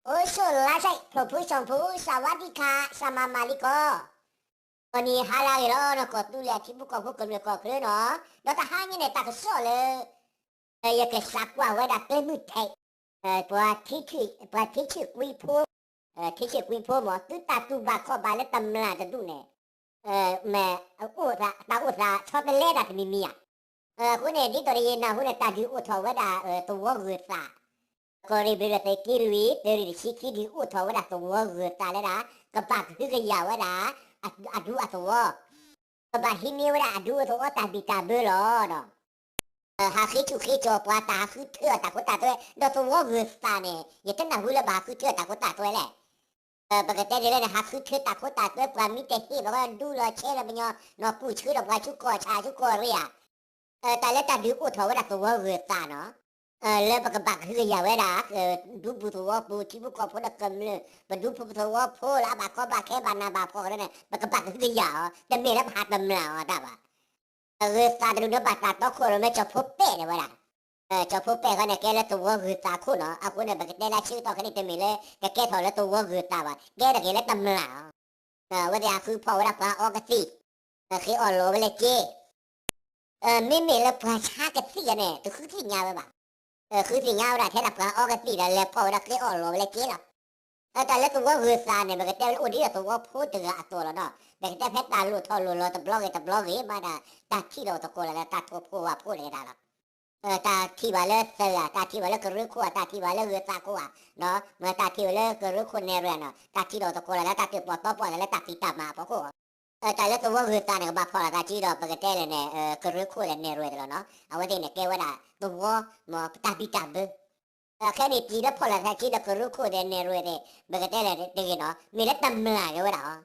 အိၣ်ဆိးလါဆဲး ဖျိဖုဆၣ်ဖု စဝးဒံခါ စမၤမၤလံကီး, အနံၤဟါလၢအဂ့ၤလီၤ နီၢ်ကီၢ်သူလ့ၤအထံဖိကီၢ်ဖိကမျၢၢ်ကီၢ်ချၢနီၤ, ဒီးတဟါညါန့ၣ် တၢ်ကစီၣ်လၢ ယကစးကွၢ်ဝဲဒၣ်ကျဲမုၢ်ထဲး, ပှၤထံဆံၣ်ကွံဖိ, ထံဆံၣ်ကွံဖိမ့ၢ် သုတၢ်တူၢ်ဘၣ်ခီၣ်ဘၣ်လၢတမျၢ်တဒူၣ်န့ၣ်, မ့ၢ် တၢ်အိၣ်သးဆီတလဲတၢ်တမံၤမံၤဧါ. အဃိန့ၣ် ဒ်သိးဒီးယနၢ်ဟူန့ၣ် တၢ်ဒုးအိၣ်ထီၣ်ဝဲဒၣ်သဝီဂၢၢ်သး, ကီၢ်ရ့ၣ်ဘျ့းဒီးသုးက့လွံၢ် သုးရ့ၣ်တဆံခံ ဒုးအိၣ်ထီၣ်ဝဲဒၣ်သဝီဂၢၢ်သးလၢဒၣ် ကဘၣ်ကဟုကယာ်ဝဲဒၣ် အဒူအသဝီ, ကဘၣ်ဟံးန့ၢ်ဝဲဒၣ်အဒူအသဝီတၢ်ဘံၣ်တၢ်ဘၢလီၤဒီး ဟးဃ့ဆူၣ်ဃ့ကၠီၤပှၤတၢ်ဟးဃုထၢအီၤတၢ်ခိတၢ်သွဲ ဒီးသဝီဂၢၢ်သးန့ၣ် ယတနၢ်ဟူလၢဘၣ်ဟးဃုထၢအီၤတၢ်ခိတၢ်သွဲလဲၣ်. ပကတဲဒ်လဲၣ်န့ၣ် ဟးဃုထၢတၢ်ခိတၢ်သွဲ ပှၤမံတဟ့ၣ်ဘၣ်ဝဲဒူလီၤဆဲးလီၤပညီ, နီၢ်ကူၣ်ဆှၢဒီးပှၤဆူကီၢ်ဆၣ်ဆူကီၢ်ရ့ၣ်ဧါ. တၢ်လၢတၢ်ဒုးအိၣ်ထီၣ်ဝဲဒၣ်သဝီဂၢၢ်သးနီၤ, လၢပကဘၣ်ကဟုကယာ်ဝဲဒၣ် ဒူပူၤသဝီပူၤ ထံဖိကီၢ်ဖိဒီးကမျၢၢ် ပဒူဖိသဝီဖိလၢအဘၣ်ကီဘၣ်ခဲဘၣ်နးဘၣ်ဖှီၣ်ကရၢန့ၣ် ပကဘၣ်ကဟုကယာ်အီၤ, တမ့ၢ်လၢပဟးတမျၢ်အီၤတၢ်ဘၣ်. ဂၢၢ်သးတဒူၣ်န့ၣ် ဘၣ်တၢ်တီခိၣ်ရိၣ်မဲကၠီၤဖိပဲၣ်ဒဲးဝဲဒၣ်, ကၠီၤဖိပဲၣ်ဃီန့ၣ် ကဲလၢသဝီဂၢၢ်သးခိၣ်နီၤ, အဃိန့ၣ် ပကတဲလၢဆၢကတီၢ်ခဲအံၤ တမ့ၢ်လၢကကဲထီၣ်လၢသဝီဂၢၢ်သးဘၣ်, ကဲထီၣ်က့ၤလၢတမျၢ်အီၤ. အဝဲသ့ၣ်ဟးဃုဖီၣ်ဝဲဒၣ်ပှၤအီကသံၣ်, ဃ့အီၣ်လီၤဝဲလၢက့ မ့မ့ၢ်လၢပှၤဆါကသံၣ်အံၤန့ၣ် တဃုသ့ၣ်ညါဝဲဘၣ်. ဃုသ့ၣ်ညါဝဲဒၣ်ထဲဒၣ်ပှၤအီကသံၣ်ဒီး လဲၤဖီၣ်ဝဲဒၣ်ဃ့အီၣ်လီၤဝဲလၢက့လီၤ. တၢ်လၢသဝီဂၢၢ်သးန့ၣ် ပကတဲဝဲလၢအိၣ်ဒ်သိးသဝီဖိတဂၤအသိးလီၤနီၤ, ပကတဲဖဲတၢ်လိၣ်ထီၣ်လိၣ်လီၤတဘျီဂ့ၤတဘျီဂ့ၤမးဒၣ် တၢ်ထံၣ်လိာ်သကိးလၢတၢ်ထိၣ်ဖိဝၤဖိတဂ့ၤတၢ်လီၤ. တၢ်ထံၣ်ဘၣ်လၢသၢဂၤ, တၢ်ထံၣ်ဘၣ်လၢကရၢခိၣ်ဧါ, တၢ်ထံၣ်ဘၣ်လၢဂၢၢ်သးခိၣ်ဧါ, မ့ၢ်တၢ်ထံၣ်ဘၣ်လၢကရၢခိၣ်နဲၣ်ရွဲၣ်နီၤ, တၢ်ထံၣ်လိာ်သကိးလၢတၢ်တၢၣ်ပီၣ်တီပီၣ်လၢတၢ်ဖံးတၢ်မၤအဖီခိၣ်, တၢ်လၢသဝီဂၢၢ်သးန့ၣ် ကဘၣ်ဖီၣ်လိာ်သးစုဒီး ပကတဲလဲၣ်န့ၣ် ကရၢခိၣ်ဒီးနဲၣ်ရွဲၣ်တလီၤနီၤ, အဝဲသ့ၣ်န့ၣ်ကဲဝဲဒၣ်သဝီ မ့ၢ်တၢ်ဘံၣ်တၢ်ဘၢ ခဲန့ၣ်တံၤလၢဖီၣ်လိာ်သးစုဒီးကရၢခိၣ်ဒီးနဲၣ်ရွဲၣ်သ့ၣ် ပကတဲလဲၣ်တဂ့ၤနီၤ, မ့ၢ်လၢတမျၢ်က့ၤဝဲဒၣ်အီၤ.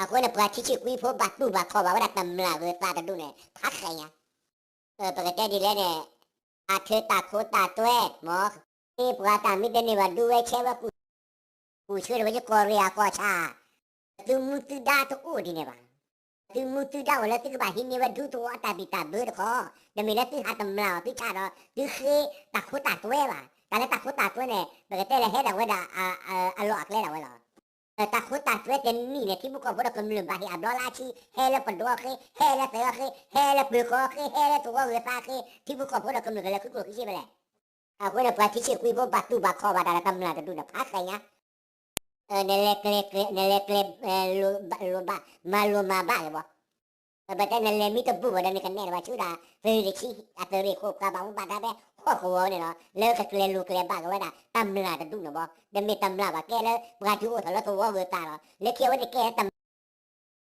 အဃိန့ၣ် ပှၤထံဆံၣ်ကွံဖိဘၣ်တူၢ်ဘၣ်ခီၣ်ဘၣ်ဝဲဒၣ်တမျၢ်ဂၢၢ်သးတဒူၣ်န့ၣ် ဖးဃဲညါ, ပကတဲဒ်လဲၣ်န့ၣ် ဟးထၢတၢ်ခိတၢ်သွဲမ့ၢ် ပှၤတၢ်မ့ၢ်တန့ၢ်ဘၣ်ဒူဝဲဆဲဝဲ ကူၣ်ဆၢထၢၣ်ဝဲယကီၢ်ရ့ၣ်အကီၢ်ဆၣ်, သုမူသုဒါတအိၣ်ဒ်န့ၣ်ဘၣ်. သုမူသုဒါအိၣ်လၢသုကဘၣ်ဟံးန့ၢ်ဝဲဒူသဝီအတၢ်ဘံၣ်တၢ်ဘၢတခီ, တမ့ၢ်လၢသုဟးတမျၢ်အီၤသုဆၣ်ဒီး သုဃ့တၢ်ခိတၢ်သွဲဘၣ်. တၢ်လၢတၢ်ခိတၢ်သွဲန့ၣ် ပကတဲလဲၣ်ဟဲဒၣ်ဝဲဒၣ် အလီၢ်အကျဲဒၣ်ဝဲလီၤ. တၢ်ခိတၢ်သွဲတနံၣ်န့ၣ် ထံဖိကီၢ်ဖိဒီးကမျၢၢ်ဘၣ်ဟ့ၣ်အဘျီလၢအဆံ, ဟဲလၢပဒိၣ်အဃ့, ဟဲလၢသုးအဃ့, ဟဲလၢပၢၤကီၢ်အဃ့, ဟဲလၢသဝီဂၢၢ်သးအဃ့, ထံဖိကီၢ်ဖိဒီးကမျၢၢ်ကလဲၤဃုကျိၣ်ဃုစ့ဖဲလဲၣ်. အဃိန့ၣ် ပှၤထံဆံၣ်ကွံဖိဘၣ်တူၢ်ဘၣ်ခီၣ်ဘၣ်တၢ်ဒီးတမျၢ်တဒူၣ်န့ၣ် ဖးဃဲညါ, နလဲၤကျဲ, နလဲၤကျဲ လိၣ်ဘၣ် မၤလိၣ်မၤဘၣ်က့ၤဘၣ်. ပတဲနလဲၤမ့ၢ်တဘူးဘၣ်ဒီး နကနဲၣ်တဘၣ်ဆူဒၣ် သုးရ့ၣ်တဆံ အသုးရ့ၣ်ခိၣ်ပှၤဘၣ်မူဘၣ်ဒါဖဲဟီၣ်ကဝီၤန့ၣ်လီၤ. လၢကကျဲၤလိၤကျဲၤဘၣ်က့ၤဝဲဒၣ်တမျၢ်တဒူၣ်န့ၣ်ဘၣ်. တမ့ၢ်တမျၢ်ဘၣ် ကဲလၢပှၤဒုးအိၣ်ထီၣ်လၢသဝီဂၢၢ်သးလီၤ. လၢခံအဝဲန့ၣ်ကဲတမျၢ်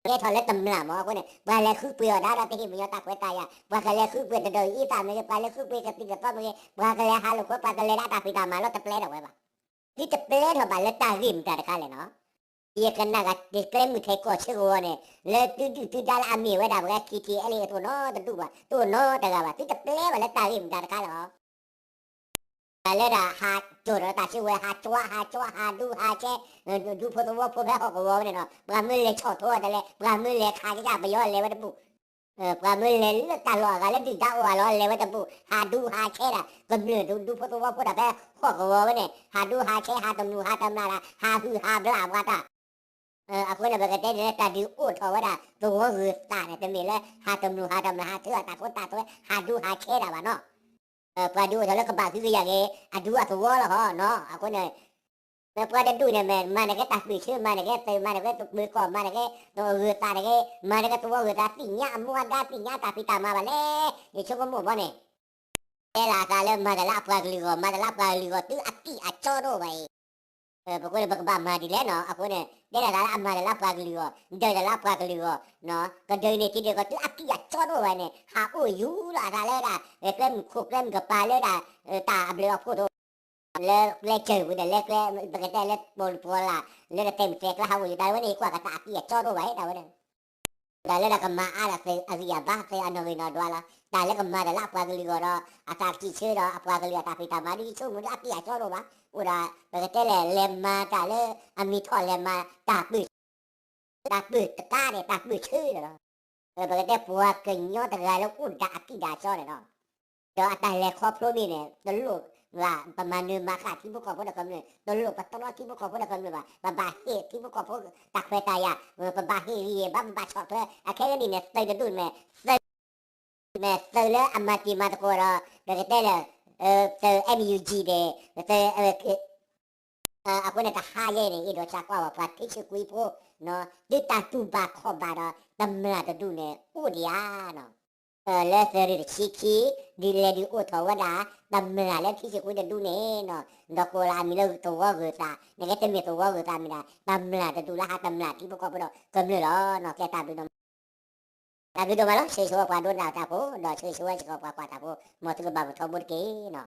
ကဲထီၣ်လၢတမျၢ်မ့ၢ်အဃိန့ၣ် ပှၤလဲၤဃုပှ့ၤအီၤဒၣ်ဒီးတဟ့ၣ်မညီတၢ်ခွဲးတၢ်ယာ်, ပှၤကလဲၤဃုပှ့ၤတဒီးအံသၣ်မ့ၢ်ဂ့ၤ, ပှၤလဲၤဃုပှ့ၤကသံၣ်ကသီမ့ၢ်ဂ့ၤ, ပှၤကလဲၤဟးလိာ်ကွဲ ပှၤကလဲၤဒၣ်တၢ်ဖံးတၢ်မၤလီၤ တပျဲထီၣ်ဝဲဘၣ်. သုတပျဲထီၣ်ဘၣ်လၢတၢ်ဂ့ၢ်မတၤတခါလဲၣ်နီၤ. ယကနၣ်ဂ့ၤကျဲမုၢ်ထဲးကီၢ်ဆၢကဝီၤန့ၣ် လၢသုဒုၣ်သုဒါလၢအမ့ၢ်ဝဲဒၣ်ပှၤ K T L A အသိးနီတဒူၣ်ဘၣ်, တအိၣ်နီတဂၤဘၣ်. သုတပျဲဘၣ်လၢတၢ်ဂ့ၢ်မတၤတခါလဲၣ်လီၤ. တၢ်လၢဒၣ်ဟးကၠိၣ်ဒီးတၢ်စုဝဲ ဟးကၠီဟးကၠီ ဟးဒူဟးဆဲး, ဒူဖိသဝီဖိဖဲဟီၣ်ကဝီၤဝဲန့ၣ်နီၤ, ပှၤမၢလဲၤဆီၣ်ထိတလဲ, ပှၤမၢလဲၤခးကစၢ်ပယီၤလဲၤဝဲတဘူၣ်, ပှၤမၢလဲၤလၢတၢ်လီၢ်အဂၤလၢဒုၣ်ဒါအိၣ်အလီၢ် လဲၤဝဲတဘူၣ်, ဟးဒူဟးဆဲးဒၣ် ကမျၢၢ်ဒူဖိသဝီဖိဒၣ်ဖဲဟီၣ်ကဝီၤဝဲန့ၣ် ဟးဒူဟးဆဲး ဟးတမုာ်ဟးတမျၢ်ဒၣ် ဟးဟုၣ်ဟးဘျၣ်ပှၤတၢ် အဃိန့ၣ် ပကတဲန့ၣ်လၢတၢ်ဒုးအိၣ်ထီၣ်ဝဲဒၣ်သဝီဂၢၢ်သးန့ၣ် တမ့ၢ်လၢဟးတမုာ်ဟးတမျၢ် ဟးထၢအတၢ်ခိတၢ်သွဲ ဟးဒူဟးဆဲးဒၣ်ဘၣ်နီၤ. ပှၤဒုးအိၣ်ထီၣ်လၢကဘၣ်ကဟုကယာ်က့ၤ အဒူအသဝီလီၤဟီနီၤ. အဃိန့ၣ် ပှၤတဒူၣ်န့ၣ် မၤန့ၢ်က့ၤတၢ်ပၢၢ်ဆၢ မၤန့ၢ်က့ၤသုး မၤန့ၢ်က့ၤပၢၤကီၢ် မၤန့ၢ်က့ၤဂၢၢ်သးတဂ့ၤ မၤန့ၢ်က့ၤသဝီဂၢၢ်သး သ့ၣ်ညါအမူအဒါ သ့ၣ်ညါတၢ်ဖံးတၢ်မၤဘၣ်လဲၣ်. ယဆိကမိၣ်ဘီန့ၣ် တဲလီၤအသးလၢမၤတၢ်လၢအပှၤကလုာ်အဂီၢ် မၤတၢ်လၢအပှၤကလုာ်အဂီၢ် သုအကံၢ်အကၠီတအိၣ်ဘၣ်အံၤ. ပဃိန့ၣ် ပကဘၣ်မၤဒ်လဲၣ်နီၤ. အဃိန့ၣ် တဲဒၣ်သးလၢအမၤတၢ်လၢအပှၤကလုာ်အဂီၢ် ဒၢးတၢ်လၢအပှၤကလုာ်အဂီၢ် ကဒၢးန့ၣ် ထံဒၢးကီၢ် သုအကံၢ်အကၠီတအိၣ်ဘၣ်န့ၣ် ဟးအိၣ်ယူၤလီၤအသးလၢဒၣ် ကျဲမုၢ်ခိၣ်ကျဲမုၢ်ကပၤလၢဒၣ် တၢ်အဘျုးအဖှိၣ်တအိၣ် လၢကျဲစၢၤဝံၤဒီး လၢကျဲ ပကတဲလၢပီၣ်လူၢ်ပီၣ်လၢ် လၢတတဲာ်မုၢ်တဲာ်ကျါဟးအိၣ်ယူၤ တၢ်ဝဲန့ၣ် ယကွၢ်ကသးအကံၢ်အကၠီတအိၣ်ဘၣ် တၢ်ဝဲန့ၣ် တၢ်လၢဒၣ်ကမၤအါဒၣ်သုးအဂံၢ်အဘါ သုးအနီၣ်ဂံၢ်နီၣ်ဒွးလီၤ. တၢ်လၢကမၤတၢ်လၢအပှၤကလုာ်အဂီၢ်ဒီး အတၢ်စံးဆၢဒီးအပှၤကလုာ်အတၢ်ဖံးတၢ်မၤဒ်ယဆိကမိၣ်ဒ်အကံၢ်အကၠီတအိၣ်ဘၣ်. အိၣ်ဒၣ် ပကတဲလဲၣ် လဲၤမၤတၢ်လၢအမံၤထီၣ်လဲၤမၤတၢ်ပၢၢ် တၢ်ပၢၢ်တကါန့ၣ် တၢ်ပၢၢ်ဆၢန့ၣ်လီၤ. ပကတဲပှၤကညီတဂၤလၢအိၣ်ဒၣ်အကံၢ်ဒၣ်ကၠီန့ၣ်လီၤ. ဒီးအတၢ်လဲၤခီဖျိမ့ၢ်န့ၣ် တလိၣ် ပမၤနၢၤမၤဃာ်ထံဖိကီၢ်ဖိဒီးကမျၢၢ်, တလိၣ်ပတြီထံဖိကီၢ်ဖိဒီးကမျၢၢ်ဘၣ်, ပဘၣ်ဟ့ၣ်ထံဖိကီၢ်ဖိတၢ်ခွဲးတၢ်ယာ်, ပဘၣ်ဟ့ၣ်ဂံၢ်ဘါ ပဘၣ်ဆီၣ်ထွဲ, အခဲကနံၣ်န့ၣ် သုးတဒူၣ်န့ၣ်မ့ၢ် သုး မ့ၢ်သုးလၢအမၤတံၤမၤသကိးဒီး ပကတဲလၢ သုး NUG န့ၣ် သုး အဃိန့ၣ် တဟါယဲအံၤန့ၣ် အဲၣ်ဒိးစးကွၢ်ဝဲပှၤခံဆံခွံဖိ ဒုးတၢ်တူၢ်ဘၣ်ခီၣ်ဘၣ်ဒီး တမျၢ်တဒူၣ်န့ၣ် အိၣ်ဒံးဧါနီၤ. လၢသုးရ့ၣ်တဆံခံ ဒ်လဲၣ်ဒုးအိၣ်ထီၣ်ဝဲဒၣ် တမျၢ်လၢခံဆံခွံတဒူၣ်န့ၣ်နီၤ, ဒီးကိးလၢအမံၤလၢသဝီဂုၤသး, နကဲတမ့ၢ်သဝီဂုၤသးမ့ၢ်ဒၣ် တမျၢ်တဒူၣ်လၢဟးတမျၢ်ထံဖိကီၢ်ဖိဒီးကမျၢၢ်လီၤနီၤ. ကဲတၢ်ဘျုးဒိၣ်မး, တၢ်ဘျုးဒိၣ်မးလီၤ. ဆၢဂ့ၤဆၢဝါပှၤဒိကနၣ်တၢ်ဖိ ဒီးဆၢဂ့ၤဆၢဝါစ့ၢ်ကီးပှၤကွၢ်တၢ်ဖိ, မ်သုကဘၣ်မုာ်ထီဘိတက့ၢ်နီၤ.